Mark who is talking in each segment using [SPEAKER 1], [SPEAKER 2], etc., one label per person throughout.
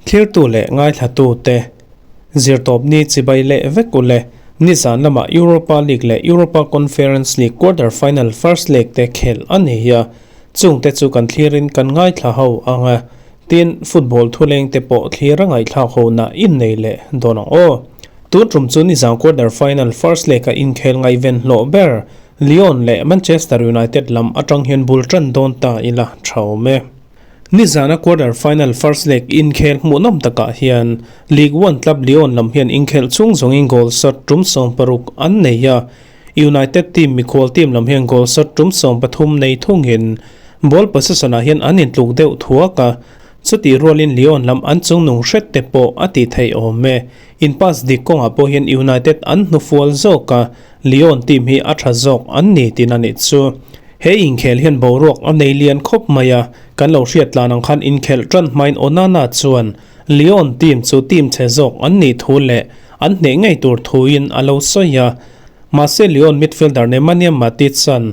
[SPEAKER 1] Thlirtu leh ngaithlatute zirtawpni chibai leh vek u le. Nizan lamah Europa League leh Europa Conference League quarter final first leg te khelh a ni a, chungte chu kan thlirin kan ngaithla ho ang a, tin football thuleng te pawh thlir a ngaihthlak ho na innei leh dawn ang aw. Tun tum chu nizan quarter final first leg a inkhel ngaihven hlawh ber Lyon leh Manchester United lam atang hian bul tan dawn ta ila tha awm e. Nizana quarter final first leg inkhel hmuhnawm takah hian Ligue 1 club Lyon lam hian inkhelh chung zawngin goal shot tum 16 an nei a, United team mikhual team lam hian goal shot tum 13 nei thungin ball possession ah hian an intluk deuh thuak a, chutih rualin Lyon lam an chungnung hret te pawh a tih theih awm e. In pass dik kawngah pawh hian United an hnufual zawk a, Lyon team hi a tha zawk an ni tin a nih chu. He inkhel hian boruak a nei lian khawp mai a, kan lo hriat tlan ang khan inkhelh tan hmain Onana chuan Lyon team chu team chhe zawk an nih thu leh an hneh ngei tur thuin a lo sawi a. Mahse Lyon midfielder Nemanja Matic-a'n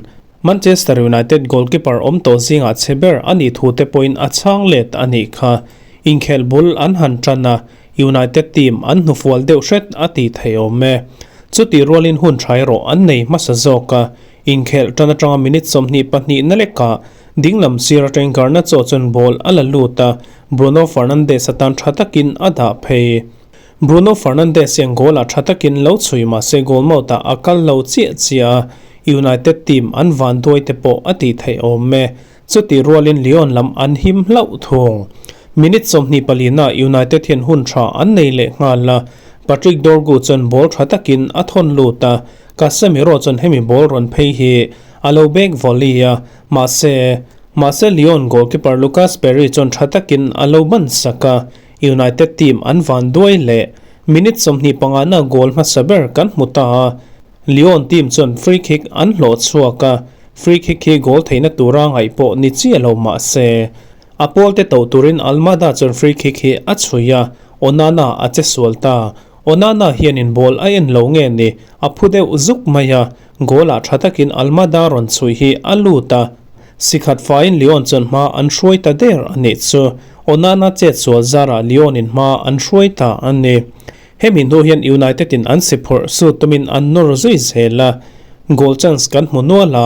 [SPEAKER 1] Manchester United goalkeeper awm tawh zingah chhe ber a nih thu te pawhin a chhang let a nih kha. Inkhelh bul an han tan a, United team an hnufual deuh hret a tih theih awm e. Chutih rualin hun tha erawh an nei hmasa zawk a, inkhelh tan atanga minute 22 na lekah dinglam sir atangin Garnacho chuan ball a la lut a, Bruno Fernandes atan tha takin a dah phei. Bruno Fernandes hian goal ah tha takin lo chhui mahse goal mouth ah a kal lo chiah chiah a, United team an vanduai te pawh a tih theih awm e. Chutih rualin Lyon lam an him hlauh thung. Minute 24 ah United hian hun tha an nei leh nghal a, Patrick Dorgu chuan ball tha takin a thawn lut a, Casemiro chuan hemi ball rawn phei hi a lo back volley a, mahse mahse Lyon goalkeeper Lucas Perri chuan tha takin a lo ban sak a, United team an van duai leh. Minute 25 na goal hmasa ber kan hmu ta a, Lyon team chuan free kick an hlawh chhuak a, free kick hi goal theihna tura ngaih pawh ni chiah lo mah se, a pawl te to turin Almada chuan free kick hi a chhui a, Onana a che sual ta. Onana hianin ball a en lo nge ni, a phu deuh zuk mai a, goal ah tha takin Almada rawn chhui hi a lut a, sikhat faiin Lyon chuan hma an hruai ta der a nih chu. Onana chet sual zarah Lyon in hma an hruai ta a ni. Hemi hnu hian United in an si phawrh su tumin an nawr zui zel a, goal chance kan hmu nual a,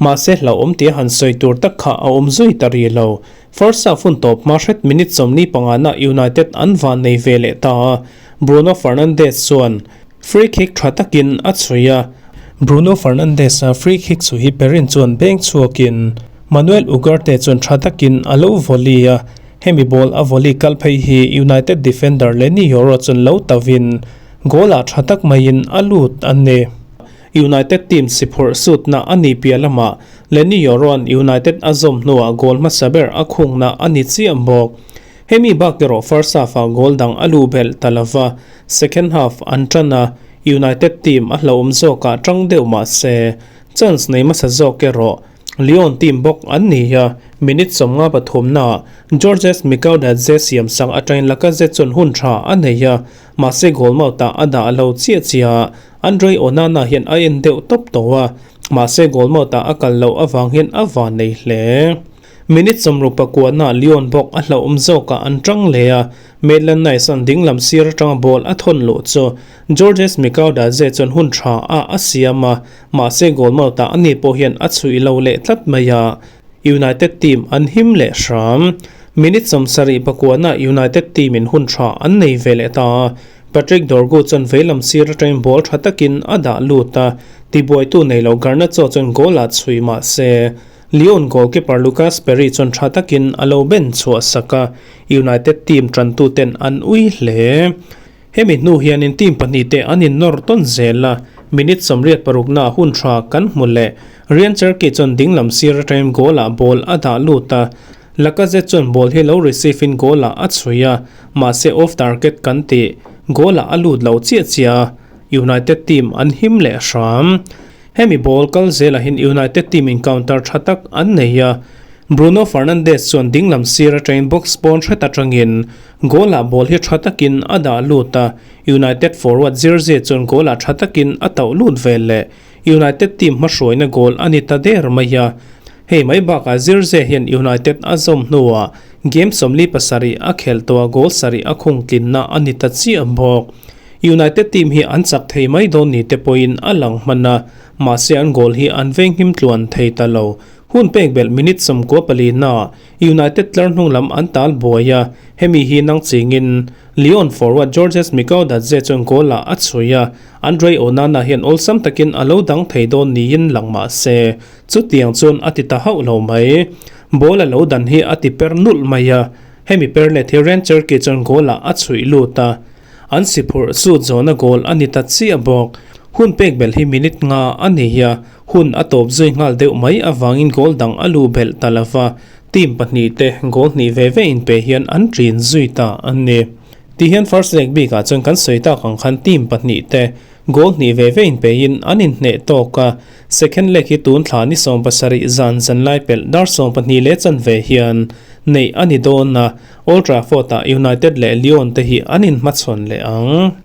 [SPEAKER 1] mahse hlauhawm tia han sawi tur tak kha a awm zui ta rih lo. First half hun tawp hma hret minute 45 na United an van nei ve leh ta a, Bruno Fernandes chuan free kick tha takin a chhui a. Bruno Fernandes a free kick chu hi Perin chuan beng chhuakin Manuel Ugarte chuan tha takin a lo volley a, Hemi ball a volley kal phei hi United defender Leny Yoro chuan lo tavin goal ah tha tak maiin a lut a ni. United team si phurh sutna a ni piah lamah Leny Yoro-a'n United a zawm hnuah goal hmasa ber a khungna a ni chiah bawk. Hemi bak erawh first half ah goal dang a luh belh ta lova, second half an tan a, United team a hlauhawm zawkah tang deuh mah se chance nei hmasa zawk erawh Lyon team bawk an ni a, minute 53 naah Georges Mikautadze siam sak atangin Lacazette chuan hun tha a nei a, mahse goal mouth ah a dah lo chiah chiah a, Andre Onana hian a en deuh tawp tawh a, mahse goal mouth ah a kal loh avang hian a van nei hle. Minute 69 naah Lyon bawk a hlauhawm zawkah an tang leh a, Maitland Nice-a'n dinglam sir atanga ball a thawn luh chu Georges Mikautadze chuan hun tha a a siam a, Mahse goal mouth ah ani pawh hian a chhuih lo leh tlat mai a, United team an him leh hram. Minute 79 ah United team in hun tha an nei ve leh ta a, Patrick Dorgu chuan veilam sir atangin ball tha takin a dah lut a, tibuaitu nei lo Garnacho chuan goal ah chhuih mahse Lyon goalkeeper Lucas Perri chuan tha takin a lo ben chhuah sak a, United team tantu ten an ui hle. Hemi hnu hianin team pahnih te an innawr tawn zel a, minute 86 na hun tha kan hmu leh. Ryan Cherki chuan dinglam sir atangin goal ah ball a dah lut a, Lacazette chuan ball hi lo receive in goal ah a chhui a, mahse off target kan tih goal ah a lut lo chiah chiah a, United team an him leh hram. Hemi ball kal zelah hian United team in counter tha tak an nei a, Bruno Fernandes chuan dinglam sir atangin box pawn hret atangin goal ah ball hi tha takin a dah lut a, United forward Zirkzee chuan goal ah tha takin a tauh lut vel leh United team hmahruaina goal a ni ta der mai a. Hei mai bakah Zirze hian United a zawm hnuah game 47 a khelh tawha goal sarih a khung tlinna a ni ta chiah bawk. United team hi an chak thei mai dawn ni te pawhin a lang hman a, mahse an goal hi an venghim tluan thei ta lo. Hun pek belh minute 94 naah United tlar hnung lam an tal buai a, hemi hi nang chingin Lyon forward Georges Mikaudadze chuan goal ah a chhui a, Andre Onana hian awlsam takin a lo dang thei dawn niin lang mah se, chutiang chuan a ti ta hauh lo mai. Ball a lo dan hi a ti per nulh mai a, hemi per let hi Ren Cherki chuan goal ah a chhuih lut a, an si phurh sut zawhna goal a ni ta chiah bawk. Hun pek belh hi minute nga a ni a, hun a tawp zui nghal deuh mai avangin goal dang a lu belh ta lo va, team pahnihte goal hnih ve ve inpe hian an ṭin zui ta a ni. Ti hian first leg bikah chuan kan sawi tak ang khan team pahnihte goal hnih ve ve inpeiin an inhneh tawk a, second leg hi tun thla ni 70 zan zan lai pelh dar 12 leh chanve hian neih a ni dawn a, Old Trafford-ah United leh Lyon te hi an inhmachhawn leh ang.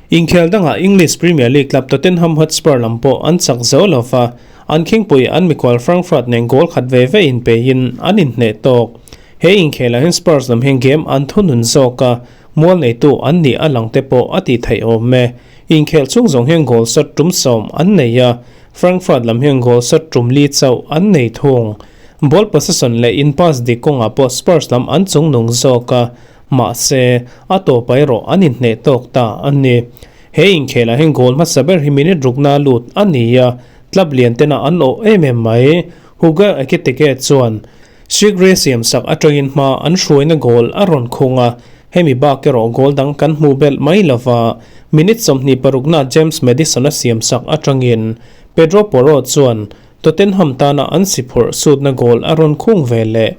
[SPEAKER 1] Inkhel dangah English Premier League club Tottenham Hotspur lam pawh an chak zo lo va, an khingpui an mikhual Frankfurt nen goal khat ve ve inpeiin an inhneh tawk. He inkhelah hian Spurs lam hian game an thunun zawk a, mual neitu an nih a lang te pawh a tih theih awm e. Inkhel chhung zawng hian goal shot tum 10 an nei a, Frankfurt lam hian goal shot tum li chauh an nei thung. Ball possession leh in pass dik kawngah pawh Spurs lam an chungnung zawk a, mahse, a tawpa erawh an inhneh tawk ta a ni. He inkhelah hian goal hmasa ber hi minute rukna lut a ni a, club lian tena an awh em em mai. Hugo Ekitike chuan Shigre siamsak atangin hma an hruaina goal a rawn khung a, hemi bak erawh goal dang kan hmuh belh mai lova, minute 26na James Maddison a siamsak atangin Pedro Porro chuan Tottenham tana an si phurh sutna goal a rawn khung ve leh.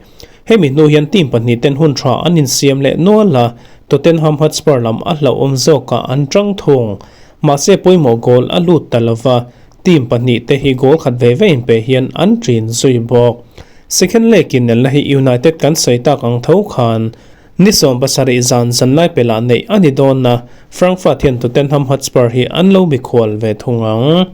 [SPEAKER 1] Hemi hnu hian team pahnih ten hun tha an insiam leh nual a, Tottenham Hotspur lam a hlauhawm zawkah an tang thung. Mahse pawimawh goal a lut ta lova, team pahnih te hi goal khat ve ve inpe hian an ṭin zui bawk. Second leg inelna hi United kan sawi tak ang tho khan ni 70 zan zan lai pelah neih a ni dawn a, Frankfurt hian Tottenham Hotspur hi an lo mikhual ve thung ang.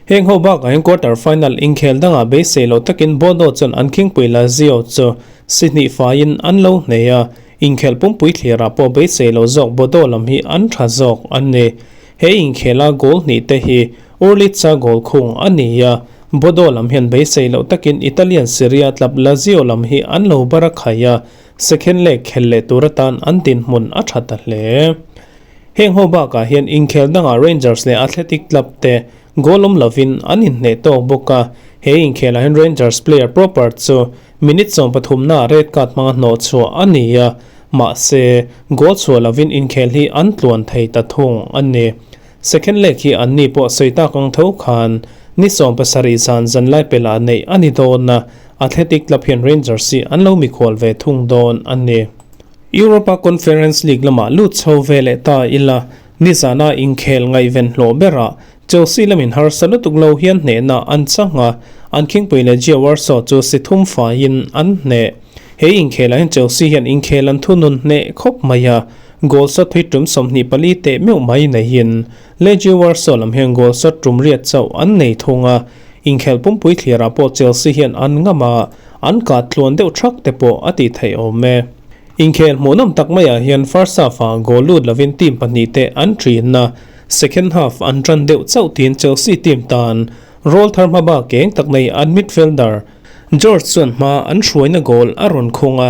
[SPEAKER 1] Heng ho bakah hian quarter final inkhel dangah beisei loh takin Bodo chuan an khingpui Lazio chu si hnih faiin an lo hnei a, inkhel pumpui thlirah pawh beisei loh zawk Bodo lam hi an tha zawk a ni. He inkhela goal hnih te hi Urlitsa goal khung a ni a, Bodo lam hian beisei loh takin Italian Serie A club Lazio lam hi an lo bar a khai a, second leg khel leh tur atan an dinhmun a tha ta hle. Heng ho bakah hian inkhel dangah Rangers leh Athletic Club te goal awm lovin an inhneh tawk bawk a, he inkhelah hian Rangers player proper chu minute 13 naah red card hmanga hnawh chhuah a ni a, mahse goal chhuah lovin inkhel hi an tluan thei ta thung a ni. Second leg hi an ni pawh sawi tak ang tho khan ni 70 zan zan lai pelah neih a ni dawn a, Athletic Club hian Rangers hi an lo mikhual ve thung dawn a ni. Europa Conference League lamah lut chho ve leh ta ila, nizana inkhel ngaihven hlawh berah Chelsea lamin harsa lutuk lo hian hnehna an chang a, an khingpui leh Gia Warsaw chu si thum faiin an hneh. He inkhelah hian Chelsea hian inkhel an thunun hneh khawp mai a, goal shot hi tum 24 teh meuh mai neihin Legia Warsaw lam hian goal shot tum riat chauh an nei thung a, inkhel pumpui thlirah pawh Chelsea hian an ngam a, an kah tluan deuh thak te pawh a tih theih awm e. Inkhel hmuhnawm tak maiah hian first half-ah goal lut lovin team pahnih te an ṭin a, second half an ṭan deuh chauh tiin Chelsea team tan roll thar hma bak eng tak nei an midfielder George chuan hma an hruaina goal a rawn khung a,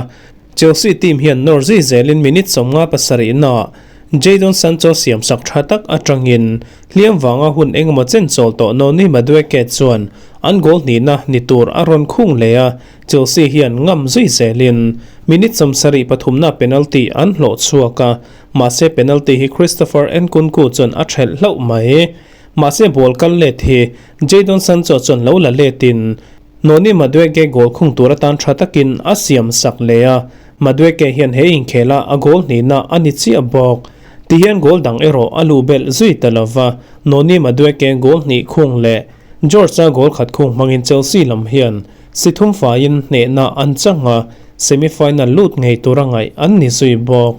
[SPEAKER 1] Chelsea team hian nawr zui zelin minute 57 naah Jadon Sancho siamsak tha tak atangin hliam vanga hun engemaw chen chawl tawh Noni Madueke chuan an goal hnihna ni tur a rawn khung leh a, Chelsea hian ngam zui zelin minute 73 na penalty an hlawh chhuak a, mahse penalty hi Christopher Nkunku chuan a thelh hlauh mai. Mahse ball kal let hi Jadon Sancho chuan lo la letin Noni Madueke goal khung tur atan tha takin a siam sak leh a, Madueke hian he inkhela a goal hnihna a ni chiah bawk. Ti hian goal dang erawh a luh belh zui ta lova, Noni Madueke goal hnih khung leh George-a goal khat khung hmangin Chelsea lam hian si thum faiin hnehna an chang a, semi-final lut ngei tura ngaih an ni zui bawk.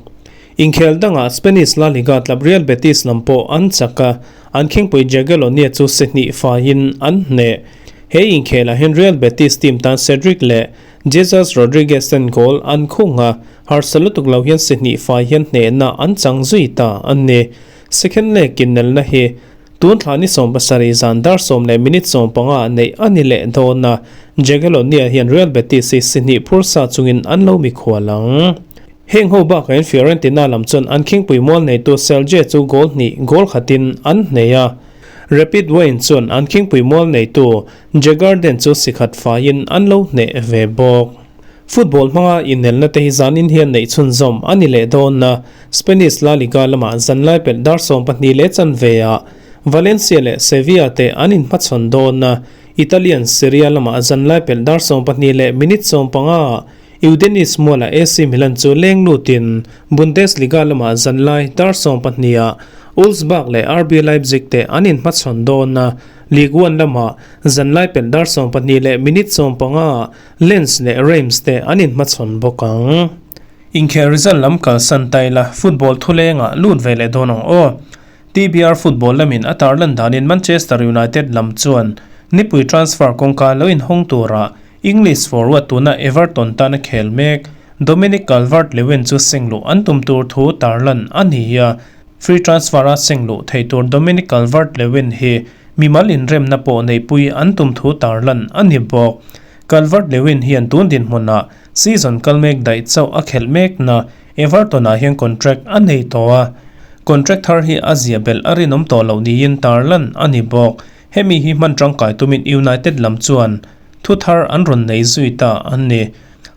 [SPEAKER 1] Inkhel dangah Spanish La Liga club Real Betis lam pawh an chak a, an khingpui Jagiellonia chu si hnih faiin an hneh. He inkhelah hian Real Betis team tan Cedric leh Jesus Rodriguez ten goal an khung a, harsa lutuk lo hian si hnih fai hian hnehna an chang zui ta a ni. Second leg innelna hi tun thla ni 70 zan dar 10 leh minute 15 neih a ni leh dawn a, Jagiellonia hian Real Betis hi si hnih phur sa chungin an lo mikhual ang. Heng ho bakah hian Fiorentina lam chuan an khingpui mual neitu Celje chu goal hnih goal khatin an hnei a. Rapid Wien chuan an khingpui mual neitu Djurgården chu sikhat faiin an lo hneh ve bawk. Football hmanga inelna te hi zanin hian neih chhunzawm a ni leh dawn a, Spanish La Liga lamah zanlai pelh dar 12 leh chanve ah Valencia leh Sevilla te an inhmachhawn dawn a, Italian Serie A lamah zanlai pelh dar 12 leh minute 15 ah Udinese mualah AC Milan chu leng lutin Bundesliga lamah zanlai dar 12 ah Wolfsburg leh RB Leipzig te an inhmachhawn dawn a, Ligue 1 lamah zanlai pelh dar 12 leh minute 15 ah Lens leh Reims te an inhmachhawn bawk ang. Inkhel result lam kalsan ta ila football thulengah lut ve leh dawn ang aw. TBR football lamin a tarlan danin Manchester United lam chuan nipui transfer kawngka lo inhawng tura English forward tuna Everton tana khel mek Dominic Calvert-Lewin chu sengluh an tum tur thu tarlan a ni a. Free transfer-a sengluh thei tur Dominic Calvert-Lewin hi mimal inremna pawh neihpui an tum thu tarlan a ni bawk. Calvert-Lewin hian tun dinhmunah season kal mek daih chauh a khelh mekna Everton-ah hian contract a nei tawh a. Contract thar hi a zia belh a rinawm tawh loh niin tarlan a ni bawk. Hemi hi hman tangkai tumin United lam chuan Thu thar an rawn nei zui ta an ni.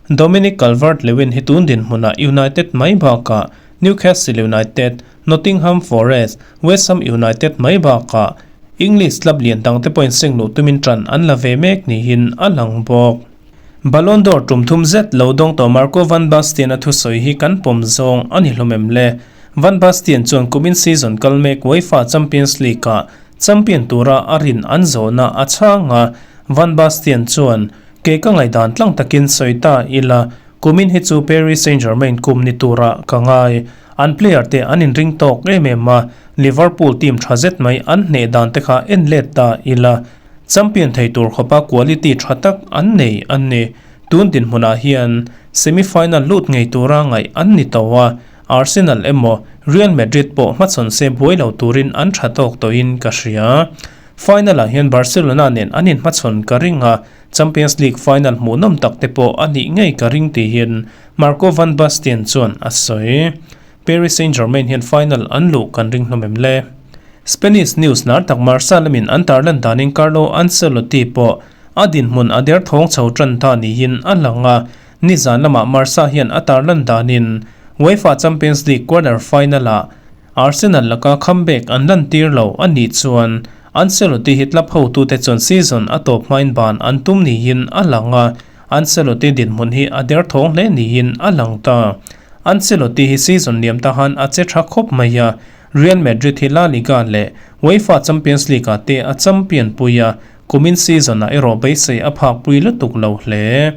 [SPEAKER 1] Dominic Calvert-Lewin hi tun dinhmunah United mai bakah Newcastle United, Nottingham Forest, West Ham United mai bakah English club lian dangte pawhin sengluh tumin tan an la ve mek niin a lang bawk. Ballon d'Or tum thum zet lo dawng tawh Marco van Basten-a thusawi hi kan pawm zawng a ni hlawm em le? Van Basten chuan kumin season kal mek UEFA Champions League-ah Champion tura a rin an zawhna a chhang a, Van Basten chuan, Kei ka ngaihdan tlang takin sawi ta ila, kumin hi chu Paris Saint-Germain kum ni turah ka ngai. An player te an inring tawk em em a, Liverpool team tha zet mai an hneh dan te kha en let ta ila, champion thei tur khawpa quality tha tak an nei a ni. Tun dinhmunah hian semi-final lut ngei tura ngaih an ni tawh a, Arsenal emaw Real Madrid pawh hmachhawn se buai lo turin an tha tawk tawhin ka hria. Final-ah hian Barcelona nen an inhmachhawn ka ring a, Champions League final hmuhnawm tak te pawh a nih ngei ka ring tihin Marco van Basten chuan a sawi. Paris Saint-Germain hian final an luh kan ring hlawm em le? Spanish news lar tak Marca lamin an tarlan danin Carlo Ancelotti pawh a dinhmun a derthawng chho tan ta niin a lang a, Nizan lamah Marca hian a tarlan danin UEFA Champions League quarter final-ah Arsenal laka comeback an lantir lo a nih chuan Ancelotti hi club hotute chuan season a tawp hmain ban an tum niin a lang a, Ancelotti dinhmun hi a derthawng hle niin a lang ta. Ancelotti hi season liam tahan a che tha khawp mai a, Real Madrid hi La Liga leh UEFA Champions League-ah te a champion pui a, Kumin season-ah erawh beisei a phakpui lutuk lo hle.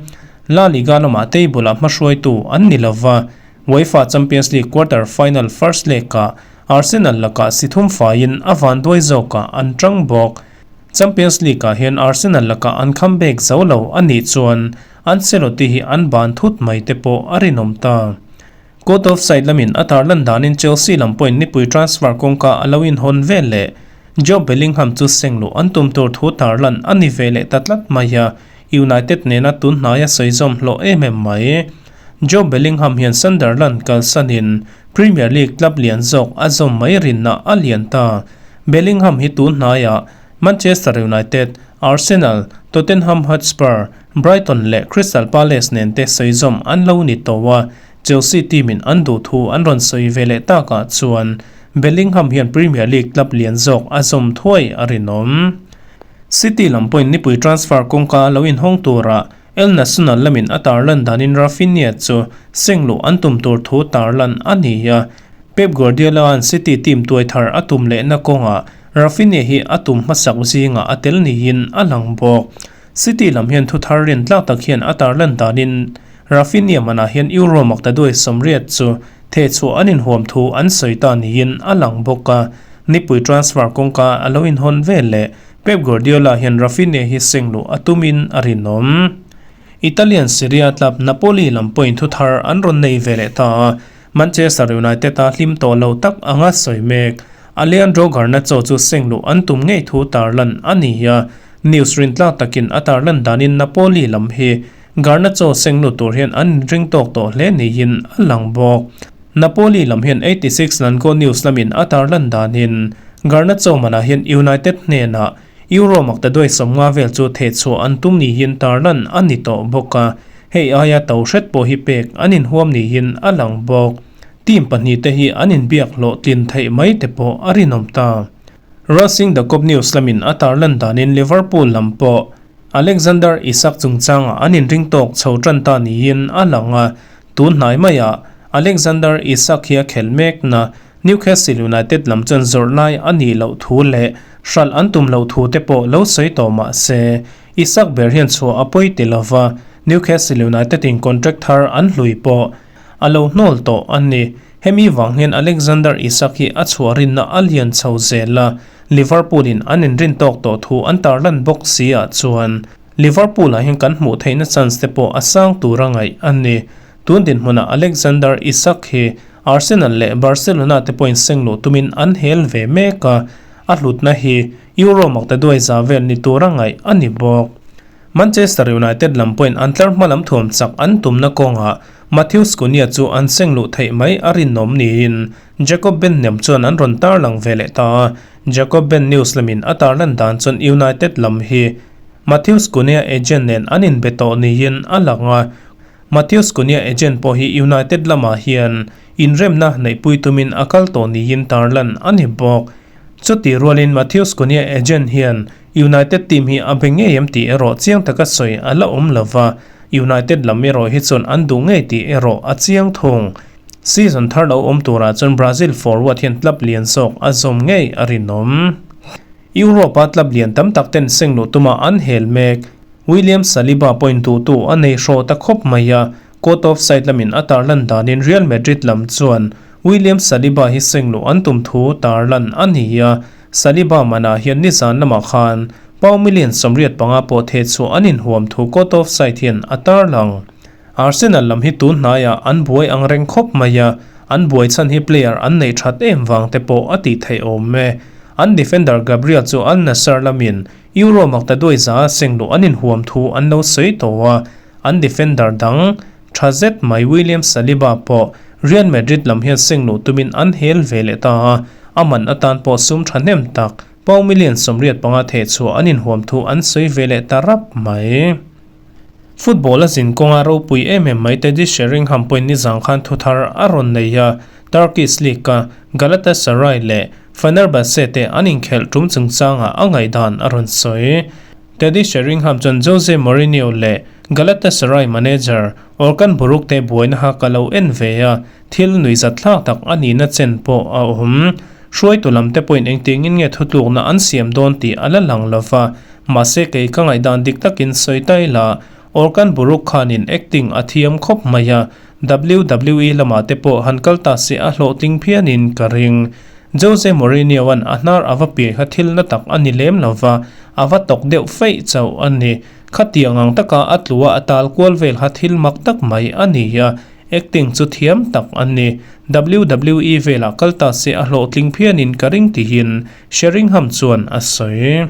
[SPEAKER 1] La Liga lamah table-ah hmahruaitu an ni lova, UEFA Champions League quarter final first leg-ah Arsenal lakah si thum faiin a vanduai zawkah an tang bawk. Champions League-ah hian Arsenal lakah an comeback zo lo a nih chuan Ancelotti hi an ban thut mai te pawh a rinawm ta. Court of side lamin a tarlan danin Chelsea lam pawhin nipui transfer kawngka a lo inhawn vel leh Jobe Bellingham chu sengluh an tum tur thu tarlan a ni ve leh ta tlat mai a, United nena tun hnaia sawi zawm hlawh em em mai. Jobe Bellingham hian Sunderland kalsanin Premier League club lian zawk a zawm mai rinna a lian ta. Bellingham hi tun hnaiah Manchester United, Arsenal, Tottenham Hotspur, Brighton leh Crystal Palace nen te sawi zawm an lo ni tawh a, Chelsea team in an duh thu an rawn sawi ve leh takah chuan Bellingham hian Premier League club lian zawk a zawm thuai a rinawm. City lam pawhin nipui transfer kawngka lo inhawng turah El Nacional lamin a tarlan danin Raphinha chu sengluh an tum tur thu tarlan a ni a, Pep Guardiola-a'n City team tuai thar a tum lehna kawngah Raphinha hi a tum hmasak zingah a tel niin a lang bawk. City lam hian thu thar rin tlak tak hian a tarlan danin Raphinha manah hian Euro maktaduai 80 chu thehchhuah an inhuam thu an sawi ta niin a lang bawk a, nipui transfer kawngka a lo inhawn vel leh. Pep Guardiola hian Raphinha hi seng luh a tumin a rinawm. Italian Serie A club Napoli lam pawhin thu thar an rawn nei ve leh ta a, Manchester United a hlim tawh lo tak anga sawi mek. Alejandro Garnacho chu seng luh an tum ngei thu tarlan a ni a, news rintlak takin a tarlan danin Napoli lam hi Garnacho seng lut tur hian an inring tawk tawh hle niin a lang bawk. Napoli lam hian 86 Lango News lamin a tarlan danin Garnacho manah hian United hnenah Euro maktaduai 50 vel chu thehchhuah an tum niin tarlan a ni tawh bawk a, hei aia to hret pawh hi pek an inhuam niin a lang bawk. Team pahnihte hi an inbiak hlawhtlin theih mai te pawh a rinawm ta. Racing The Kop News lamin a tarlan danin Liverpool lam pawh Alexander Isak chungchangah an inring tawk chho tan ta niin a lang a, tun hnai maiah Alexander Isak hi a khelh mekna Newcastle United lam chuan zawrh lai a nih loh thu leh hralh an tum loh thu te pawh lo sawi tawh mah se, Isak ber hian chhuah a pawi ti lova, Newcastle United in contract thar an hlui pawh a lo hnawl tawh a ni. Hemi vang hian Alexander Isak hi a chhuah rinna a lian chho zel a, Liverpool in an inrin tawk tawh thu an tarlan bawk si ah chuan Liverpool ah hian kan hmuh theihna chance te pawh a sang tur a ngaih a ni. Tun dinhmunah Alexander Isak hi Arsenal leh Barcelona te pawhin seng luh tumin an hel ve mek a, a hlutna hi Euro maktaduai za vel ni tur a ngaih a ni bawk. Manchester United lam pawhin an tlar hma lam thuam chak an tumna kawngah Matheus Cunha chu an seng luh theih mai a rinawm niin Jacob Benham chuan an rawn tarlang ve leh ta a. Jacob Ben News lamin a tarlan dan chuan United lam hi Matheus Cunha agent nen an inbe tawh niin a lang a. Matheus Cunha agent pawh hi United lamah hian inremna neihpui tumin a kal tawh niin tarlan a ni bawk. Chutih rualin Matheus Cunha agent hian United team hi a be ngei em tih erawh chiang taka sawi a la awm lova, United lam erawh hi chuan an duh ngei tih erawh a chiang thung. Season thar lo awm turah chuan Brazil forward hian club lian zawk a zawm ngei a rinawm. Europe-a club lian tam tak ten seng luh tuma an hel mek. William Saliba pawhin duhtu a nei hraw ta khawp mai a, court of side lamin a tarlan danin Real Madrid lam chuan William Saliba hi seng luh an tum thu tarlan a ni a, Saliba manah hian nizan lamah khan pound million 85 pawh thehchhuah an inhuam thu court of side hian a tarlang. Arsenal lam hi tun hnaiah an buai ang reng khawp mai a, an buai chhan hi player an neih that em vang te pawh a tih theih awm e. An defender Gabriel chu Al Nassr lamin Euro maktaduai za a seng luh an inhuam thu an lo sawi tawh a, an defender dang tha zet mai William Saliba pawh Real Madrid lam hian seng luh tumin an hel ve leh ta a, a man atan pawh sum thahnem tak pound million 85 thehchhuah an inhuam thu an sawi ve leh ta rap mai. Football a zin kawnga ropui em em mai Teddy Sheringham pawhin nizang khan thu thar a rawn nei a, Turkish League-a Galatasaray leh Fenerbahce te an inkhelh tum chungchangah a ngaihdan a rawn sawi. Teddy Sheringham chuan Jose Mourinho leh Galatasaray manager Orkan Buruk te buaina kha ka lo en ve a, thil nuihzatthlak tak a nihna chen pawh a awm. Hruaitu lam te pawhin engtiangin nge thutlukna an siam dawn tih a la lang lova, Mahse kei ka ngaihdan dik takin sawi ta ila, Orkan Buruk khanin acting a thiam khawp mai a, WWE lamah te pawh han kal ta se a hlawhtling phianin ka ring. Jose Mourinho-a'n a hnar a va piai kha thil na tak a ni lem lova, a va tawk deuh feih chauh a ni. Khatiang ang taka a tlua a tal kual vel kha thil mak tak mai a ni a, acting chu thiam tak a ni. WWE velah kal ta se a hlawhtling phianin ka ring tihin Sheringham chuan a sawi.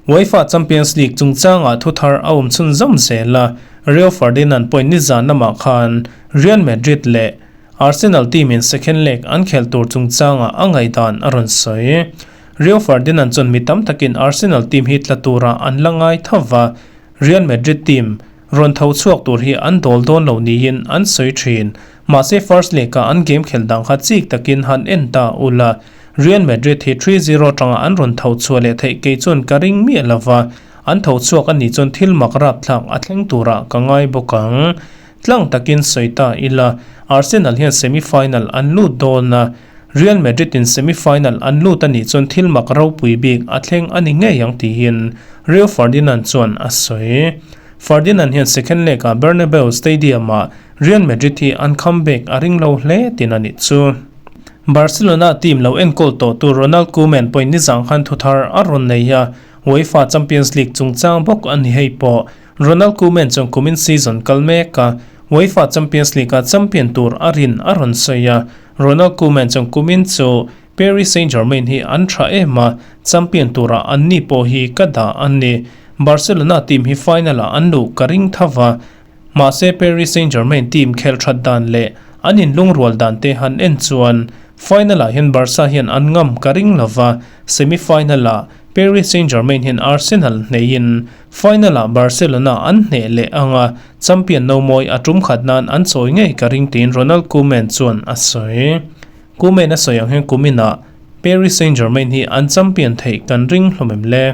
[SPEAKER 1] UEFA Champions League chungchangah thu thar a awm chhunzawm zel a, Rio Ferdinand pawhin nizan lamah khan Real Madrid leh Arsenal team-in second leg an khelh tur chungchangah a ngaihdan a rawn sawi. Rio Ferdinand chuan mi tam takin Arsenal team hi tla tura an la ngai tho va, Real Madrid team rawn tho chhuak tur hi an dawl dawn lo niin an sawi thin. Mahse first leg-a an game khelh dang kha chik takin han en ta ula, Real Madrid hi 3-0 atanga an rawn tho chhuah leh theih kei chuan ka ring miah lova, an tho chhuak a nih chuan thil mak rapthlak a thleng turah ka ngai bawk ang. Tlang takin sawi ta ila, Arsenal hian semi-final an lut dawn a, Real Madrid in semi-final an lut a nih chuan thil mak ropui bik a thleng a ni ngei ang tiin Rio Ferdinand chuan a sawi. Ferdinand hian second leg-ah Bernabeu Stadium-ah Real Madrid hi an comeback a ring lo hle tin a nih chu. Barcelona team lo enkawl tawhtu Ronald Koeman pawhin nizang khan thu thar a rawn nei a, UEFA Champions League chungchang bawk a ni hei pawh. Ronald Koeman chuan kumin season kal mek a, UEFA Champions League-a champion tur a rin a rawn sawi a. Ronald Koeman chuan kumin chu Paris Saint-Germain hi an tha em a, champion turah anni pawh hi ka dah a ni. Barcelona team hi final-ah an luh ka ring tho va, Mahse Paris Saint-Germain team khelh that dan leh an inlungrual dan te han en chuan final ah hian Barca hian an ngam ka ring lova, semi final ah Paris Saint-Germain hian Arsenal hneihin final ah Barcelona an hneh leh anga champion no mawi a tum khat nan an chawi ngei ka ring tiin Ronald Koeman chuan a sawi. Koeman a sawi ang hian kumin ah Paris Saint-Germain hi an champion theih kan ring hlawm em le?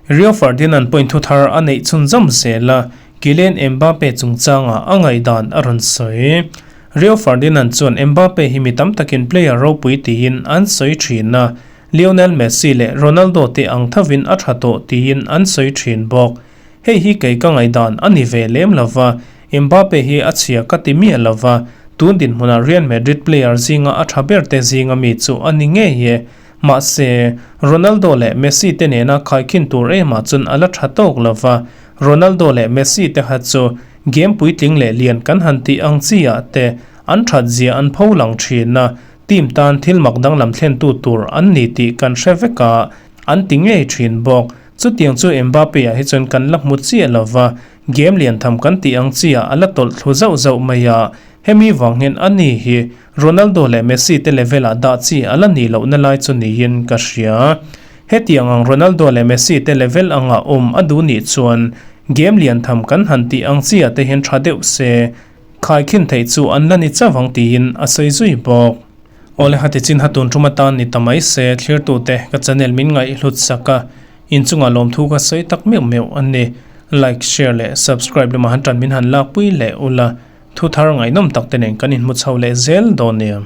[SPEAKER 1] Rio Ferdinand point thu thar a neih chhunzawm zel a, Kylian Mbappe chungchangah a ngaihdan a rawn sawi. Rio Ferdinand chuan Mbappe hi mi tam takin player ropui tiin an sawi thin a, Lionel Messi leh Ronaldo te ang thovin a tha tawh tiin an sawi thin bawk. Hei hi kei ka ngaihdan a ni ve lem lova, Mbappe hi a chhia ka ti miah lova, tun dinhmunah Real Madrid player zinga a tha ber te zinga mi chu a ni ngei e. Mahse, Ronaldo leh Messi te nena khaikhin tur emah chuan a la tha tawk lova, Ronaldo leh Messi te kha chu game puitling leh lian kan han tih ang chi ah te an that zia an pho lang thin a, team tan thil mak danglam thlentu tur an ni tih kan hre vek a, an ti ngei thin bawk. Chutiang chu Mbappe ah hi chuan kan la hmu chiah lova, game lian tham kan tih ang chi ah a la tawlh thlu zauh zauh mai a, hemi vang hian a ni hi Ronaldo leh Messi te level ah dah chi a la nih lohna lai chu niin ka hria. Hetiang ang Ronaldo leh Messi te level anga awm a duh nih chuan game lian tham kan han tih ang chiah te hian tha deuh se, khaikhin theih chu an la ni chauh ang tiin a sawi zui bawk. Awle hati chin ha tun tum atan ni ta mai se thlirtute ka channel min ngaih hlut sak a, inchungah lawmthu ka sawi tak meuh meuh a ni. Like, share leh subscribe lamah han tan min han lakpui leh ula, thu thar ngaihnawm tak te nen kan inhmu chho leh zel dawn nia.